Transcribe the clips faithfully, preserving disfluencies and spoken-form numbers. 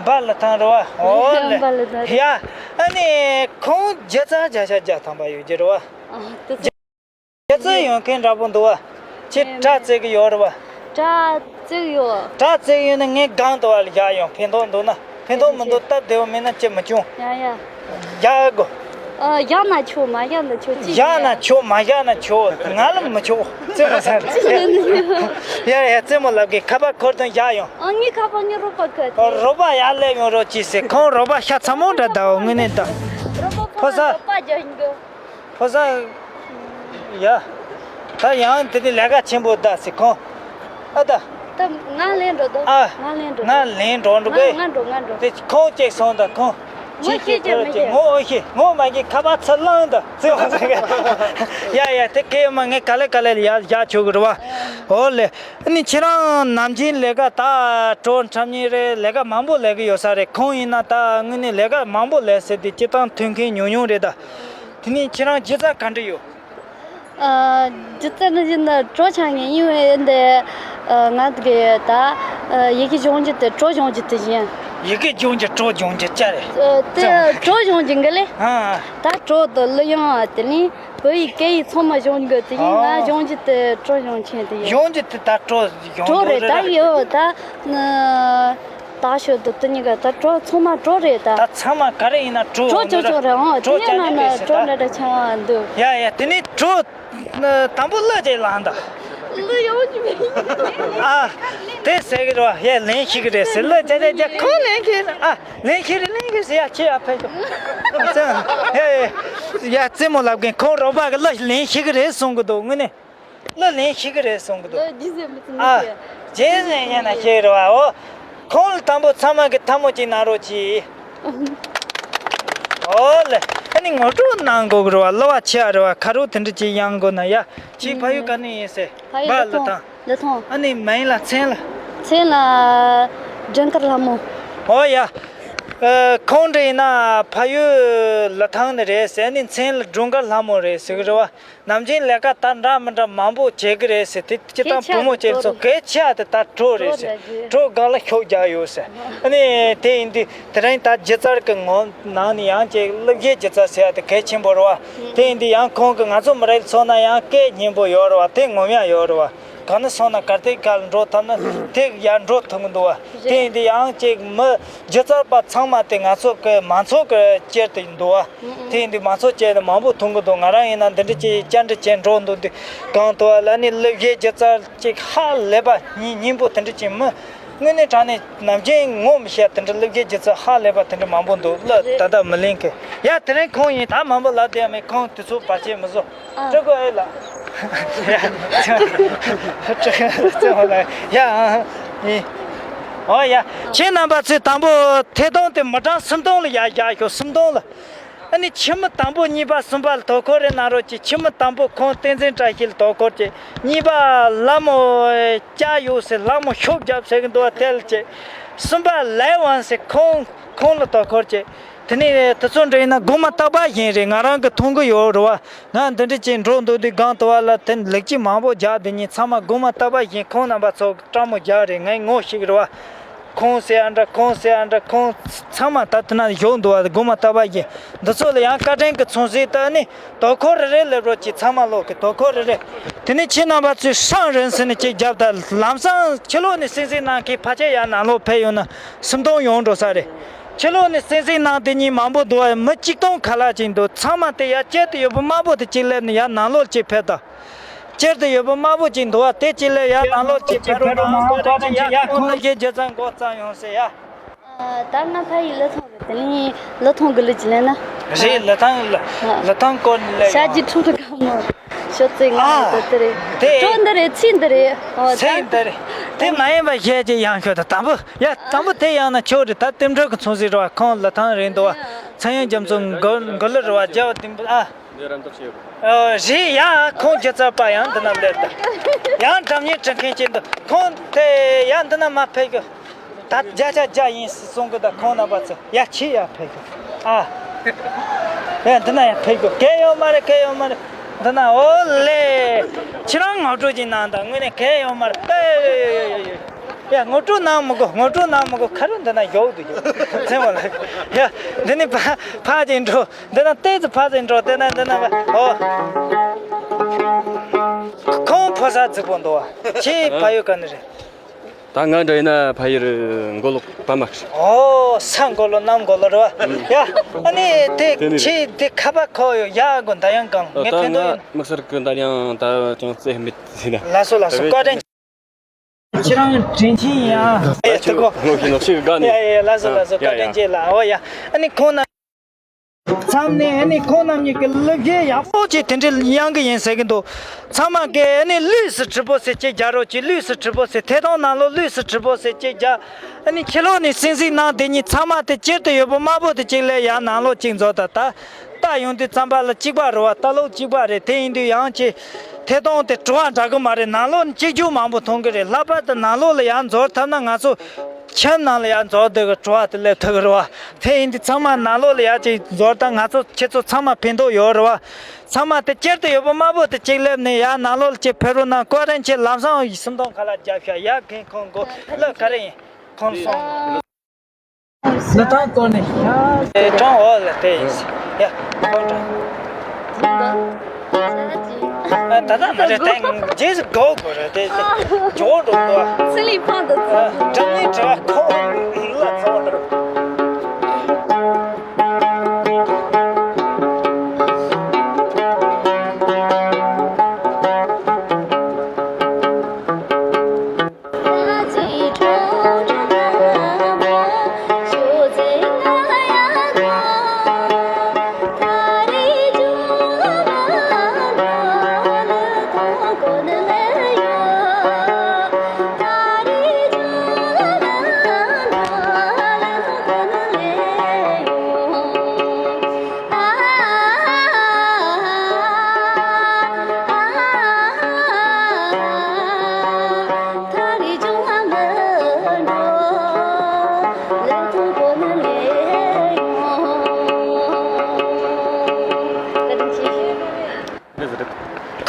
འབའ་ལི་ཐང་རེད་བ། ཨོ་ལེ། འབའ་ལི་ཐང་རེད། ཡ། ཨ་ནི་ཁོང་སྒྱུ་རྩལ་བརྒྱ་ཆ་བརྒྱ་ཐམ་པ་ཡོད་ཀྱི་རེད་བ། ཨ། དེ་ཚོ། སྒྱུ་རྩལ་ཡོད་མཁན་འདྲ་པོ་འདུག་བ། ཁྱེད་སྒྲ་བརྩི་གི་ཡོད་རེད་བ། སྒྲ་བརྩི་གི་ཡོད། སྒྲ་བརྩི་གི་ཡོད་ན་ངས་སྒང་དུ་བ་ལ་བཞག་ཡོང་། ཕན་ཐོགས་འདུག་ན་ཕན་ཐོགས་མི་འདུག་སྟབས་བདེ་བོ་མེད་ན་ཅི་མི་བྱུང་། ཡ་ཡ། བཞག་དགོས། ཨ། བཞག་ན་ཆོག་མ་བཞག་ན་ཆོག་ཅི་བཞག་ན་ཆོག་མ་བཞག་ན་ཆོག་ང་ལ་མི་ཆོག་རྩེད་མོ་ཟེར། ཡ་ཡ། རྩེད་མོ་ལབ་གི། ཁ་པར་འཁོར་དང་བཞག་ཡོང་། ཨ། ངའི་ཁ་པར་ངའི་རོགས་པ་ག་དེ། རོགས་པ་ཡར་སླེབས་ཡོང་རོགས་གྱིས་ཟེར། ཁོང་རོགས་པ་ཤ་ཚ་མོ་འདྲ་འདུག་དངོས་གནས་ད། རོགས་པ་ཕོ་ཕོ་ས། རོགས་པ་རྒྱག་གི། ཕོ་ས། ཡ། ད་ཡང་དེ་ནི་ལས་ཀ་ཆེན་པོ་ད་ཟེར་ཁོང་། ཨ་ད། ད་ང་ལེན་འགྲོ་ད། ཨ། ང་ལེན་འགྲོ། ང་ལེན་འགྲོ་འགྲོ་གི། ང་འགྲོ་ང་འགྲོ། དེ་ཁོང་གཅིག་སོང་ད་ཁོང་། ངོ་ཤེས་ཀྱི་མི་ཤེས། ངོ་ཨོ་ཤེས། ངོ་མ་གི་ཁ་པར་ཚུར་བླངས་ད་ཚུར་བ་ཟེར་གི། ཡ་ཡ། དེ་གས་མ་ངས་ག་ལེ་ག་ལེ་ཡ་ཡ་ཆོག་གི་རེད་བ། ཨོ་ལེ། ཨ་ནི་ཁྱེད་རང་ནམ་རྒྱུན་ལས་ཀ་ད་བྲོ་འཁྲབ་མཁན་རེད། ལས་ཀ་མང་པོ་ལས་ཀྱི་ཡོད་ས་རེད། ཁོང་ཡིན་ན་ད་དངོས་གནས་ལས་ཀ་མང་པོ་ལས་ཟེར་དེ་སྤྱིར་བཏང་ཐོན་མཁན་ཉུང་ཉུང་རེད་ད། དེ་ནས་ཁྱེད་རང་སྒྱུ་རྩལ་ག་འདྲ་ཡོད། ཨ། སྒྱུ་རྩལ་ནི་བཞིན་ན་བྲོ་འཆང་མཁན་ཡིན་པས་འདི། ཨ། ང་གི་ད། ཨ། ཡི་གེ་སྦྱོང་རྒྱུ་དེ་བྲོ་སྦྱོང་རྒྱུ་དེ་ཡིན། ཡི་གེ་སྦྱོང་རྒྱུ་བྲོ་སྦྱོང་རྒྱུ་ཅི་རེད། ཨ། དེ་བྲོ་སྦྱོང་རྒྱུ་གི་ལེ། ཨ། ད་བྲོ་དང་གླུ་དབྱངས་དེ་ནི་བོད་ཡིག་སྐད་ཡིག་ཚང་མ་སྦྱོང་གི་དེ་ཡིན། ཨ། ང་སྦྱོང་རྒྱུ་དེ་བྲོ་སྦྱོང་མཁན་དེ་ཡིན། སྦྱོང་རྒྱུ་དེ་ད་བྲོ་སྦྱོང་བྲོ་རེད་ད་རེད། ཡོད་ད། ད་ཤོད་དུ་དུ་ཉི་ག་ད་བྲོ་ཚང་མ་བྲོ་རེད་ད། ད་ཚང་མ་ག་རེ་ཡིན་ན་བྲོ་བྲོ་ཅོ་ཅོ་རེད། ཨང་། བྲོ་དེ་ཡང་ཅན་ན་ན་རེད་ཟེར་བྲོ་ད། འདྲ་འདྲ་ཆང་འདུག་ཡ་ཡ། དེ་ནི་བྲོ་དང་པོ་གླུ་ཅིག་བླངས་ད། གླུ་ཡོང་གི་མེད། ཨ། དེ་ཟེར་གི་རེད་བ། ཡ་ལེན་ཤེས་གི་རེད་ཟེར། གླུ་ཅ་ཅ་ཅ་ཁོང་ལེན་ཤེས་ན། ཨ། ལེན་ཤེས་རེད་ལེན་ཤེས་ཟེར། ཡ་ཁྱེད་ཡ་ཕེབས་ཤོག་ཡ་ཡ། རྩེད་མོ་ལབ་མཁན་ཁོང་རོགས་པ་གི་གླུ་ལེན་ཤེས་གི་རེད་གསུང་གི་འདུག་དངོས་གནས། གླུ་ལེན་ཤེས་ཀྱི་རེད་གསུང་གི་འདུག་ལོ་རྒྱུས་ཟེར་མི་ཚེ་ཨ། མི་ཤེས། རྗེས་ཟེར་ཡིན་ན་ཤེས་རེད་བ། འོ། ཁོང་ལ་དང་པོ་ཚང་མ་གི་ཐལ་མོ་གཅིག་གནང་རོགས་གྱིས། འོ་ལེ། ཨ་ནི་ངོ་སྤྲོད་གནང་དགོས་ཀྱི་རེད་བ། གླུ་བ་ཆེ་བ་རེད་བ། ཁ་རོག་དེ་འདྲ་ཅིག་གཡང་དགོས་ན་ཡ། ཁྱེད་ཕ་ཡུལ་ག་ནས་ཡིན་ཟེར། ཕ་ཡུལ་འབའ་ལི་ལི་ཐང་། ཐང་། ལི་ཐང་། ཨ་ནི་མ་ཡིན་ལ་མཚན་ལ། མཚན་ལ། སྒྲོལ་དཀར་ལྷ་མོ། འོ་ཡ། ཨ། ཁོང་འདྲ་ཡིན་ན་ཕ་ཡུལ་ལི་ཐང་ནས་རེད་ཟེར། ཨ་ནི་མཚན་ལ་སྒྲོལ་དཀར་ལྷ་མོ་རེད་ཟེར་གི་རེད་བ། ནམ་རྒྱུན་ལས་ཀ་ད་འདྲ་མི་འདྲ་མང་པོ་བྱེད་ཀྱི་རེད་ཟེར། དེ་སྤྱིར་བཏང་བུ་མོ་ཁྱེད་ཚོ་གལ་ཆེ་བ་དེ་ད་བྲོ་རེད་ཟེར། བྲོ་སྒང་ལ་ཤུགས་རྒྱག་ཡོད་ཟེར། ཨ་ནི་དེ་ཡིན་དུས་དེ་རིང་ད་སྒྱུ་རྩལ་གྱི་ངོ་ནང་ནས་ཡང་ཅིག་གླུ་གཞས་སྒྱུ་རྩལ་ཟེར་བ་དེ་གལ་ཆེན་པོ་རེད་བ། དེ་ཡིན་དུས་ཡང་ཁོང་གི་ང་ཚོ་མི་རིགས་ཚོ་ན་ཡང་སྐད་སྙན་པོ་ཡོད་རེད་བ། དེ་ངོམ་ཡག་ཡོད་རེད་བ། གང་ན་སོང་ན་གར་སྟེགས་ཁ་ལ་འགྲོ་ཐུབ་ན་དེ་ཡར་འགྲོ་ཐུབ་གི་འདུག་བ། དེ་ཡིན་དུས་ཡང་ཅིག་མི་སྒྱུ་རྩལ་པ་ཚང་མ་དེ་ང་ཚོ་གི་མང་ཚོགས་ཀྱི་དཀྱིལ་དུ་འདུག་བ། དེ་ཡིན་དུས་མང་ཚོགས་བཅས་ནས་མང་པོ་མཐོང་གི་འདུག་ང་རང་ཡིན་ན་འདི་འདྲ་ཅིག་བཅར་འདྲི་བྱས་འགྲོ་འདུག་དུས་གང་ལྟར་ལ་ནི་གླུ་གཞས་སྒྱུ་རྩལ་ཅིག་ཧ་ལས་པ་སྙིང་སྙིང་པོ་དེ་འདྲ་ཅིག་མི་དངོས་གནས་དྲང་གནས་ནམ་རྒྱུན་ངོ་མི་ཤེས་དེ་འདྲ། གླུ་གཞས་སྒྱུ་རྩལ་ཧ་ལས་པ་དེ་འདྲ་མང་པོ་འདུག་གླུ་ད་ལྟ་མི་ལེན་མཁན། ཡ་དེ་རིང་ཁོང་ཡིན། ད་མང་པོ་ལབ་བསྡད་ཡ་མེད། ཁོང་དུས་ཚོད་བར་ཆད་མི་བཟོ། ཨ། སྤྲོད་དགོས་ཨེ་ལ། ཡ་ཨ་ཡིན། ཨོ་ཡ། ཁྱེད་རྣམ་པ་ཚོས་དང་པོ་ཐད་གཏོང་དེ་མི་གྲངས་སུམ་སྟོང་ལ་ཡར་བཞག་ཤོག་སུམ་སྟོང་ལ། ཨ་ནི་ཁྱིམ་མི་དང་པོ་གཉིས་པ་གསུམ་པ་ལ་དོ་ཁུར་རེ་གནང་རོགས་གྱིས། ཁྱིམ་མི་དང་པོ་ཁོང་བསྟན་འཛིན་བཀྲ་ཤིས་ལ་དོ་ཁུར་གྱིས། གཉིས་པ་ལྷ་མོ་ལྕགས་ཡོད་ཟེར། ལྷ་མོ་ཤུགས་རྒྱབ་ཟེར་གི་འདུག་བ། དེ་ལ་གྱིས། གསུམ་པ་ལའེ་ཝན་ཟེར། ཁོང་ཁོང་ལ་དོ་ཁུར་གྱིས། དེ་ནས་དེ་ཚོ་འདྲ་ཡིན་ན་སྒོ་མ་བཏགས་པ་བཞིན་རེད། ང་རང་གི་མཐོང་གི་ཡོད་རེད་བ། ང་འདི་འདྲ་ཅིག་འགྲོ་འདུག་དུས་སྒང་དུ་བ་ལ་དེ་ལེགས་སྐྱེས་མང་པོ་རྒྱག་དེ་ཉིན་ཚང་མ་སྒོ་མ་བཏགས་པ་བཞིན་ཁོང་རྣམ་པ་ཚོ་སྤྲང་མོ་རྒྱག་རེད། ངས་ངོ་ཤེས་ཀྱི་རེད་བ། ཁོང་ཟེར་ཨ་འདྲ་ཁོང་ཟེར་ཨ་འདྲ་ཁོང་ཚང་མ་ད་དེ་ན་བཞུགས་འདུག་བ། སྒོ་མ་བཏགས་པ་བཞིན་འདི་ཚོ་ལ་ཡང་བཀའ་དྲིན་གྱི་མཚོན་བྱེད་དུ་ནི་དོ་ཁུར་རེ་རེ་སླེབས་རོགས་གྱིས། ཚང་མ་ལོག་གི་དོ་ཁུར་རེ་རེ། དེ་ནས་ཁྱེད་རྣམ་པ་ཚོས་སྲང་རིང་ཟིན་ནས་ཅིག་རྒྱབ་ད་ལམ་སང་ཕྱི་ལོགས་ནས་སེང་སེང་གནང་མཁན་ཕལ་ཆེར་ཡར་ནང་ལོགས་ཕེབས་ཡོང་ན་སུམ་སྟོང་ཡོང་འགྲོ་ས་རེད། ཕྱི་ལོགས་ནས་སེང་སེང་གནང་དེ་གཉིས་མང་པོ་འདུག་བ། མི་གཅིག་སྟོང་ཁ་ལག་ཅིག་འདུག་ཚང་མ་དེ་ཡར་དཀྱིལ་དུ་ཡོད་པ་དམར་པོ་དེ་གཅིག་སླེབས་ནས་ཡར་ནང་ལོགས་གཅིག་ཕེབས་དང་། དཀྱིལ་དུ་ཡོད་པ་དམར་པོ་གཅིག་འདུག་བ། དེ་གཅིག་སླེབས་ཡར་ནང་ལོགས་གཅིག་ཕེབས་རོགས་གནང་། བཀའ་དྲིན་ཆེ། ཡར་ཁོང་ལ་གཞས་སྒྱུ་རྩལ་འགོ་བརྩམས་ཡོང་ཟེར་ཡ། ཨ། ད་ང་ཕ་ཡུལ་ལི་ཐང་རེད། དེ་ནས་ལི་ཐང་གི་གླུ་ཅིག་ལེན་ན། རེད། ལི་ཐང་ལི་ལི་ཐང་སྐོར་ནས་སླེབས་ཤ་ཡོང་། ཅི་ཁྲུང་ཁྲུང་ག་མོ། ཤོ་ཙེ་ང་ཨ་ཡི་དོ་དེ་རེད། དེ་བྲོ་འདི་རེད། ཚིག་འདི་རེད། ཨོ་ཚིག་ད་འདི་རེད། དེ་མ་ཡིན་པ་གཞས་ཅིག་ཡང་ཤོད་ད། དང་པོ་ཡ་དང་པོ་དེ་ཡང་ན་ཆོག་རེད། ད་རྟེན་འབྲེལ་གི་མཚོན་བྱེད་རེད་བ། ཁོང་ལི་ཐང་རེད་འདུག་བ། ཚངས་དབྱངས་རྒྱ་མཚོ་མགོ་མགོ་ལི་རེད་བ། རྒྱལ་བ་དིང་པོ་ཨ། འདི་རམ་འདེགས་བྱེད་དགོས། ཨོ་རེད་ཡ། ཁོང་སྒྱུ་རྩལ་པ་ཡང་འདི་ན་སླེབས་ད། ཡང་སྒྲ་སྙན་འབྲི་མཁན་ཅིག་འདུག་ཁོང་དེ་ཡང་འདི་ན་མ་ཕེབས་གི། ད་བརྒྱ་ཆ་བརྒྱ་ཡིན་གསུང་གི། ད་ཁོང་རྣམ་པ་ཚོ་ཡ་ཁྱེད་ཡར་ཕེབས་ཤོག་ཨ། ཡ་འདི་ན་ཡར་ཕེབས་ཤོག་གལ་ཡོད་མ་རེད། གལ་ཡོད་མ་རེད། འདི་ན་ཨོ་ལེ། ཁྱེད་རང་ངོ་སྤྲོད་ཅིག་གནང་དང་། དངོས་གནས་གལ་ཡོད་མ་རེད། ཨེ་ཡོ་ཡོ་ཡོ་ཡོ། ཡ། ངོ་སྤྲོད་གནང་མི་དགོས། ངོ་སྤྲོད་གནང་མི་དགོས། ཁ་རུ་འདི་ན་ཡོག་ཏུ་ཡོད། ཚེ་མོ་ལགས། ཡ། འདི་ནི་ཕ་ཕ་ཅིག་འགྲོ། འདི་ན་ཏོག་ཙམ་ཕ་ཅིག་འགྲོ། དེ་ན་འདི་ན་ཨོ། ཁོང་ཕོ་གསར་རྫིག་པོ་འདུག་བ། ཁྱེད་ཕ་ཡུལ་ག་ནས་རེད། ད་ང་འདྲ་ཡིན་ན་ཕ་ཡུལ་མགོ་ལོག་པདྨ་ཤར། ཨོ། ས་མགོ་ལོག་གནམ་མགོ་ལོག་རེད་བ། ཡ། ཨ་ནི་དེ་དེ་ནི་རེད། ཁྱེད་དེ་ཁ་པར་ཁོ་ཡོད། ཡ་གོ་འདར་དབྱངས་གང་ངས་ད་ཕན་ཐོགས་ང་ཡོད། དམིགས་བསལ་གི་འདར་དབྱངས་ད་ཅུང་ཙེ་མེད་ཟིན་ན། ལགས་སོ་ལགས་སོ། བཀའ་དྲིན། ཁྱེད་རང་དྲིན་ཆེན་ཡིན་ཨ། ཨེ་ཐུག་གོ། ངོ་ཤེས་ནོ་ཤེས་གི་དགའ་ནི། ཡ་ཡ་ཡ། ལགས་སོ་ལགས་སོ། ཡ་བཀའ་དྲིན་ཡ། ཆེ་ལགས། ཨོ་ཡ། ཨ་ནི་ཁོང་རྣམ། མཚམས་ནས་ཨ་ནི་ཁོང་རྣམ་གཉིས་ཀྱི་གླུ་གཞས་ཡག་པོ་ཅིག་དེ་འདྲའི་གཡང་གི་ཡིན་ཟེར་གི་འདུག་ཚང་མ་གིས་ཨ་ནི་ལུས་སུ་དྲིལ་བུ་ཟེར་གཅིག་རྒྱག་རོགས་གྱིས། ལུས་སུ་དྲིལ་བུ་ཟེར། ཐད་གཏོང་ནང་ལོགས་ལུས་སུ་དྲིལ་བུ་ཟེར་གཅིག་རྒྱག་ཨ་ནི་ཕྱི་ལོགས་ནས་གསན་གཟིགས་གནང་དེ་གཉིས་ཚང་མ་དེ་སྤྱིར་དུ་ཡོད་པོ་དམར་པོ་དེ་གཅིག་ལས་ཡར་ནང་ལོགས་གཅིག་འཛུལ་ད། ད་ལྟ་ཡོང་དུས་ཙམ་པ་ལ་གཅིག་པ་རེད་བ། ལྟ་ལོག་གཅིག་པ་རེད། དེ་ཡིན་དུས་ཡང་ཅིག་ཐད་གཏོང་དེ་བྲོ་བ་འདྲ་གི་མ་རེད། ནང་ལོགས་ནས་གཅིག་རྒྱུ་མང་པོ་མཐོང་གི་རེད། ལྷག་པར་དུ་ནང་ལོགས་ལ་ཡར་འཛུལ་ཐུབ་ན་ང་ཚོ་ཁྱིམ་ནང་ལ་ཡར་འཛུལ་བསྡད་གི་བྲོ་བ་དེ་སླེབས་ཐུབ་གི་རེད་བ། དེ་ཡིན་དུས་ཚང་མ་ནང་ལོགས་ལ་ཡར་ཅིག་འཛུལ་ད་ང་ཚོ་ཁྱེད་ཚོ་ཚང་མ་ཕན་ཐོགས་ཡོད་རེད་བ། ཚང་མ་དེ་སྤྱིར་དུ་ཡོད་པོ་དམར་པོ་དེ་གཅིག་སླེབས་ནས་ཡར་ནང་ལོགས་ལ་ཅིག་ཕེབས་རོགས་གནང་། བཀའ་དྲིན་ཆེ། ལམ་སང་སུམ་སྟོང་ཁ་ལག་རྒྱབ་ཤག་ཡ། མཁན་ཁོང་གོ་ལ་ག་རེ་ཡིན། ཁོང་སོང་། ལི་ཐང་སྐོར་ནས། ཨེ། ཀྲང་འོག་ལ་དེ་ཡིན། ཡ། ཁོང་ཀྲང་། ད་ལྟ་མ་རེད། དེ་རྗེས་སུ་སྒོ་དགོས་རེད། དེ་དེ་ཇོ་འགྲོ་འདུག་ཚི་ལི་ཕང་དུ་ཚོ། འགྲམ་ནས་བྲེལ་བ་ཁོ་ལ་ཚོ་འགྲོ།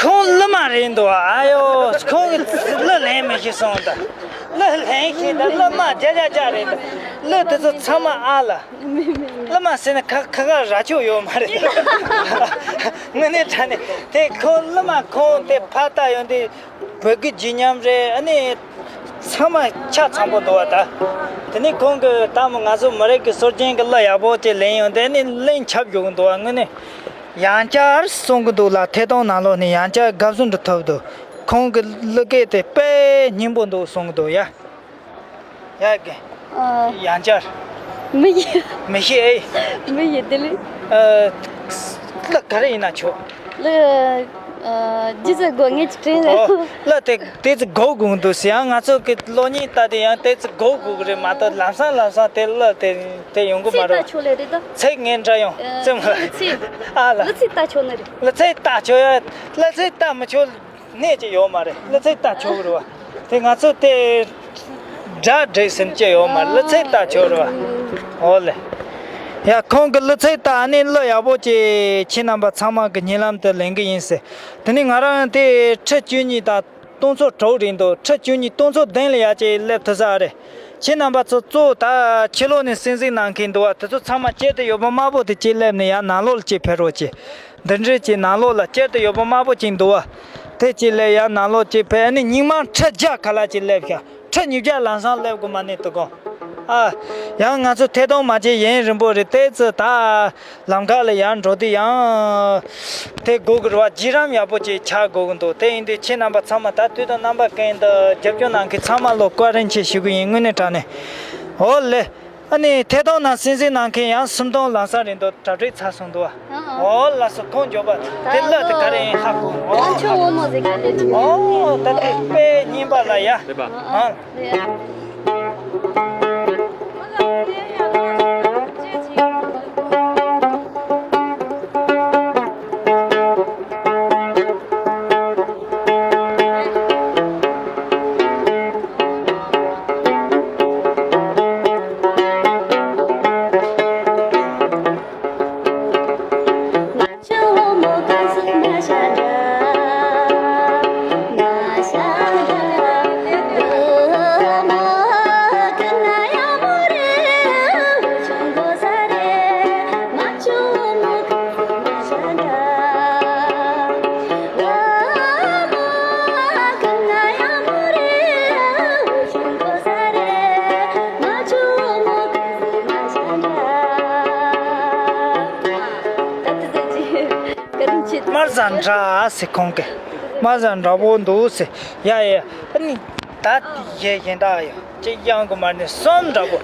ཁོང་གླུ་མ་རེད་འདུག་ཨ་ཡོ། ཁོང་གི་གླུ་ལེན་མི་ཤེས་སོང་ད། གླུ་ལེན་ཤེས་ད། གླུ་མ་རྒྱ་རྒྱ་རྒྱ་རེད་ད། གླུ་དེ་ཚོ་ཚང་མ་ཨ་ལ། གླུ་མ་ཟེར་ན་ཁ་ཁ་ཁ་ར་ཆོག་ཡོད་མ་རེད། དངོས་གནས་དྲང་གནས་དེ་ཁོང་གླུ་མ་ཁོང་དེ་ཕར་ལྟ་ཡོང་དུས་བོད་ཀྱི་བརྗིད་ཉམས་རེད། ཨ་ནི་ཚང་མ་ཆ་ཚང་པོ་འདུག་བ་ད། དེ་ནས་ཁོང་གིས་ད་མོ་ང་ཚོ་མི་རིགས་ཀྱི་སྲོལ་རྒྱུན་གྱི་གླུ་ཡག་པོ་ཅིག་ལེན་ཡོང་དུས་ཨ་ནི་གླུ་ཆགས་འགྲོ་གི་འདུག་བ། དངོས་གནས་ཡང་བསྐྱར་གསུང་གི་འདུག་ལ། ཐད་གཏོང་ནང་ལོགས་ནས་ཡང་བསྐྱར་དགའ་བསུ་འདྲ་ཐོབ་འདུག་ཁོང་གི་གླུ་སྐད་དེ་དཔེ་སྙན་པོ་འདུག་གསུང་གི་འདུག་ཡ། ཡ་གི། ཨ། ཡང་བསྐྱར། མི་ཡི། མི་ཤེས་ཨེ། མི་ཡི་དེ་ལས། ཨ། གླུ་ག་རེ་ཡིན་ན་ཆོག་གླུ། ཨ། ཇི་ཙམ་དགོས་ངེས་ཀྱི་དྲན་རེད། ཨོ། གླུ་དེ་དེ་ཙི་གོ་དགོས་འདུག་ཟེར། ཡང་ང་ཚོ་གི་གློག་བརྙན་ལྟ་དེ་ཡང་དེ་ཙི་གོ་དགོས་གི་རེད་མ་གཏོགས་ལམ་སང་ལམ་སང་དེ་གླུ་དེ་དེ་ཡོང་གི་མ་ཚིག་རེད། ལྟ་ཆོག་ལེ་རེད་ད། ཚིག་ངན་འདྲ་ཡོང་། ཨ། ཙམ་ལ། གླུ་ཚིག་ཨ་ལ། གླུ་ཚིག་ལྟ་ཆོག་ནི་རེད། གླུ་ཚིག་ལྟ་ཆོག་ཡ། གླུ་ཚིག་ལྟ་མི་ཆོག་གནས་ཀྱི་ཡོད་མ་རེད། གླུ་ཚིག་ལྟ་ཆོག་གི་རེད་བ། དེ་ང་ཚོ་དེ་སྒྲ་སྒྲིག་ཟིན་གྱི་ཡོད་མ་རེད། གླུ་ཚིག་ལྟ་ཆོག་གི་རེད་བ། འོ་ལེ། ཡ། ཁོང་གི་གླུ་ཚིག་ལྟ་ཨ་ནི་གླུ་ཡག་པོ་ཅིག་ཁྱེད་རྣམ་པ་ཚང་མ་གི་སྙན་ལམ་དུ་ལེན་གི་ཡིན་ཟེར། དེ་ནས་ང་རང་དེ་ཁྲི་བཅུ་གཉིས་དང་སྟོང་ཚོ་དྲུག་རིང་དུ་ཁྲི་བཅུ་གཉིས་སྟོང་ཚོ་བདུན་ལ་ཡར་ཅིག་སླེབས་ཐུབ་ས་རེད། ཁྱེད་རྣམ་པ་ཚོ་གཙོ་བོ་ད་ཕྱི་ལོགས་ནས་གསན་གཟིགས་གནང་མཁན་འདུག་བ། དེ་ཚོ་ཚང་མ་སྤྱིར་དུ་ཡོད་པོ་དམར་པོ་དེ་གཅིག་སླེབས་ནས་ཡར་ནང་ལོགས་ལ་གཅིག་ཕེབས་རོགས་གྱིས། འདི་འདྲའི་གཅིག་ནང་ལོགས་ལ་སྤྱིར་དུ་ཡོད་པོ་དམར་པོ་གཅིག་འདུག་བ། དེ་གཅིག་སླེབས། ཡར་ནང་ལོགས་གཅིག་ཕེབས། ཨ་ནི་སྙིང་མ་ཁྲི་བརྒྱ་ཁ་ལག་གཅིག་སླེབས་ཤག་ཁྲི་ཉིས་བརྒྱ་ལམ་སང་སླེབས་དགོས་མ་ནི་དུ་གོ། ཨ། ཡང་ང་ཚོ་ཐད་གཏོང་མ་བྱེད་ཡུན་རིང་པོ་རེད། དེ་ཚོ་ད། ལམ་ཁ་ལ་ཡར་འགྲོ་དུས་ཡང་དེ་སྒུག་གི་རེད་བ། བརྗིད་རམས་ཡག་པོ་ཅིག་ཆགས་དགོས་ཀྱི་འདུག་དེ་ཡིན་དུས་ཁྱེད་རྣམ་པ་ཚང་མ་ད་དུས་དང་རྣམ་པ་ཀུན་ཏུ་རྒྱབ་སྐྱོར་གནང་མཁན་ཚང་མ་ལ་བཀའ་དྲིན་ཆེ་ཞུ་གི་ཡིན། དངོས་གནས་དྲང་གནས། འོ་ལེ། ཨ་ནི་ཐད་གཏོང་ནང་གསན་གཟིགས་གནང་མཁན་ཡང་སུམ་སྟོང་ལམ་སང་རིང་དུ་གྲ་སྒྲིག་ཚར་སོང་འདུག་བ། ཨ་ཨ། འོ་ལགས་སོ། ཁོང་མགྱོགས་པ་དེ་གླུ་དེ་ག་རེ་ཡིན་ཧ་གོ། འོ་ཨ་ཆོ་ངོ་མ་ཟིག་ག་རེ་འདུག་འོ་ད་དེ་དཔེ་སྙན་པ་ལ་ཡ། རེད་པ། ཨ། དམར་ཟ་འདྲ་ཟེར་ཁོང་གི། དམར་ཟ་འདྲ་པོ་འདུག་ཟེར། ཡ་ཡ། ཨ་ནི། ད་དེ་གཞན་དག་ཡ། ཅི་ཡང་གི་མ་ནི་གསུམ་འདྲ་པོ།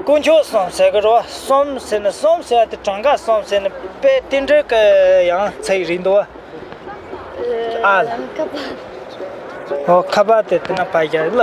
དཀོན་མཆོག་གསུམ་ཟེར་གི་རོ། གསུམ་ཟེར་ནི་གསུམ་ཟེར་ཏེ་གྲངས་ཀ་གསུམ་ཟེར་ནི་དཔེ་དེ་འདྲ་གི་ཡང་ཚིག་རེད་འདུག་ཨ་ལ། ཁ་པར། ཨོ། ཁ་པར་དེ་དེ་ན་ཕ་གི་ལ།